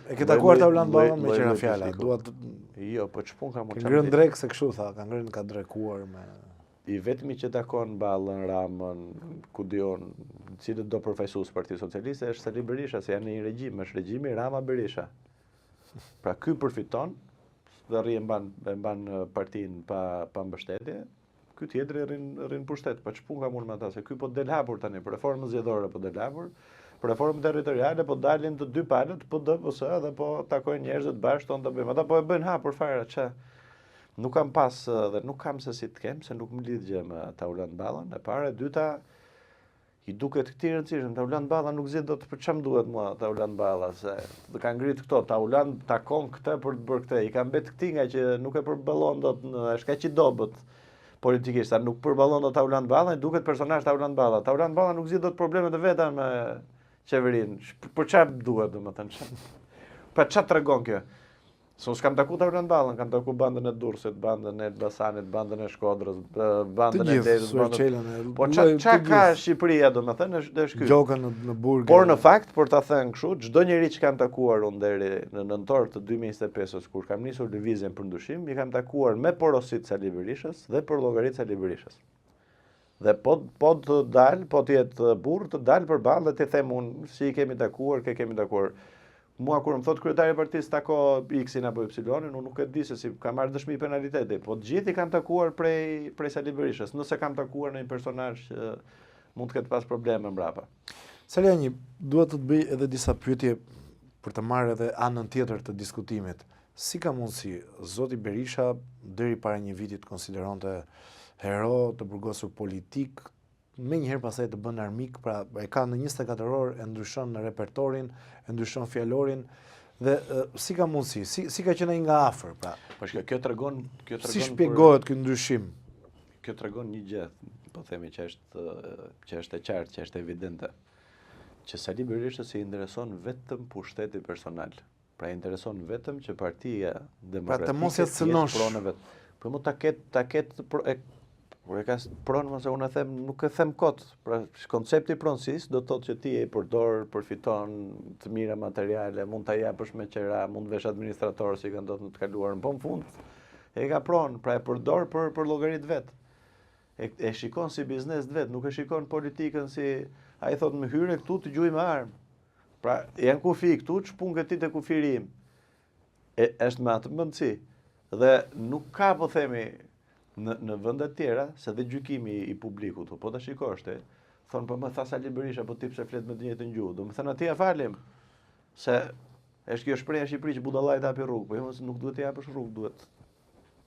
E ke takuar Taulant Ballën meqë ra fjala, dua të Jo, po ç'punë kam unë. Ka ngrënë drekë se kështu tha, ka ngrënë ka drekuar me I vetmi që takon Ballën, Ramën, ku di unë, cilët do përfaqësues Partisë Socialiste është Sali Berisha, se janë në një regjim, është regjimi Rama Berisha. Pra ky përfiton dhe rri e mban e mban partinë pa pa mbështetje, ky tjetri rrin rrin pushtet, pa ç'punë kam unë me ata, se ky po del hapur tani për reformën zgjedhore po del hapur, për reformën territoriale po dalin të dy palët, PD, PS dhe po takojnë njerëzit bashkë thonë ta bëjmë. Ata po e bëjnë hapur fare, ça. Nuk kam pas dhe nuk kam se si të kem, se nuk më lidh gjë me Taulant Ballën. E para, e dyta, I duket këtij i rëndësishëm, Taulant Balla nuk zgjidh dot për ç'më duhet mua Taulant Balla, se të ka ngrit këto, Taulant takon këtë për të bërë këtë, i ka mbet këtij nga që nuk e përballon dot, në, është kaq i dobët politikisht, sa nuk përballon dot Taulant Balla, i duket personazh Taulant Balla. Taulant Balla nuk zgjidh dot problemet e veta me qeverinë. Për çfarë duhet, domethënë? Pra çfarë tregon kjo? Se unë s'kam taku Taulant Ballën, kam taku bandën e Durrësit, bandën e Elbasanit, bandën e Shkodrës, bandën e Lezhës, bandën... Po ça, ça ka Shqipëria, domethënë, është, është ky. Gjoka në, në burg. Por në fakt, për ta thënë kështu, çdo njeri që kam takuar unë deri në nëntor të 2025-ës, kur kam nisur lëvizjen për ndryshim, i kam takuar me porosi të Sali Berishës dhe për llogari të Sali Berishës. Dhe po, po të dalë, po të jetë burrë, të dalë përballë dhe të them unë si i kemi takuar, ke kemi takuar. Mua kur më thotë kryetari i partisë tako X-in apo Y-in, unë nuk e di se si kam marrë dëshmi penaliteti, po të gjithë i kam takuar prej prej Sali Berishës, nëse kam takuar ndonjë personazh që mund të ketë pas probleme mbrapa. Salianji, dua të të bëj edhe disa pyetje për të marrë edhe anën tjetër të diskutimit. Si ka mundësi, zoti Berisha deri para një viti të konsideronte hero, të burgosur politik, menjëherë pastaj të bën armik, pra e ka në 24 orë e ndryshon repertorin, e ndryshon fjalorin dhe si ka mundësi, si si ka qenë ai nga afër, pra. Po shiko, kjo tregon, kjo tregon Si shpjegohet ky ndryshim? Kjo tregon një gjë, po themi që është që është e qartë, që është evidente, që Sali Berishës i intereson vetëm pushteti personal. Pra i intereson vetëm që partia demokratike pra, të mos e cënosh pronën vet. Po mo ta ketë ta ketë pro, e por e ka pronë mos e unë e them nuk e them kot. Pra koncepti i pronësisë do të thotë që ti e përdor, përfiton të mira materiale, mund ta japësh me qera, mund të vesh administrator si ka ndodhur në të kaluarën, po në fund e ka pronë, pra e përdor për për llogari të vet. E, e shikon si biznes të vet, nuk e shikon politikën si ai thotë më hyre këtu të gjuj me armë. Pra, janë kufi këtu, ç'punë ke ti te kufiri im? E, është me atë mendësi. Dhe nuk ka, po themi, në, në vende të tjera, se dhe gjykimi i publikut, po ta shikosh ti, thonë, po më tha Sali Berisha, po ti pse flet me të njëjtën gjuhë. Domethënë, atij ia falim, se është kjo shprehja në Shqipëri që budallait hapi rrugë, po jo, nuk duhet t'i japësh rrugë, duhet.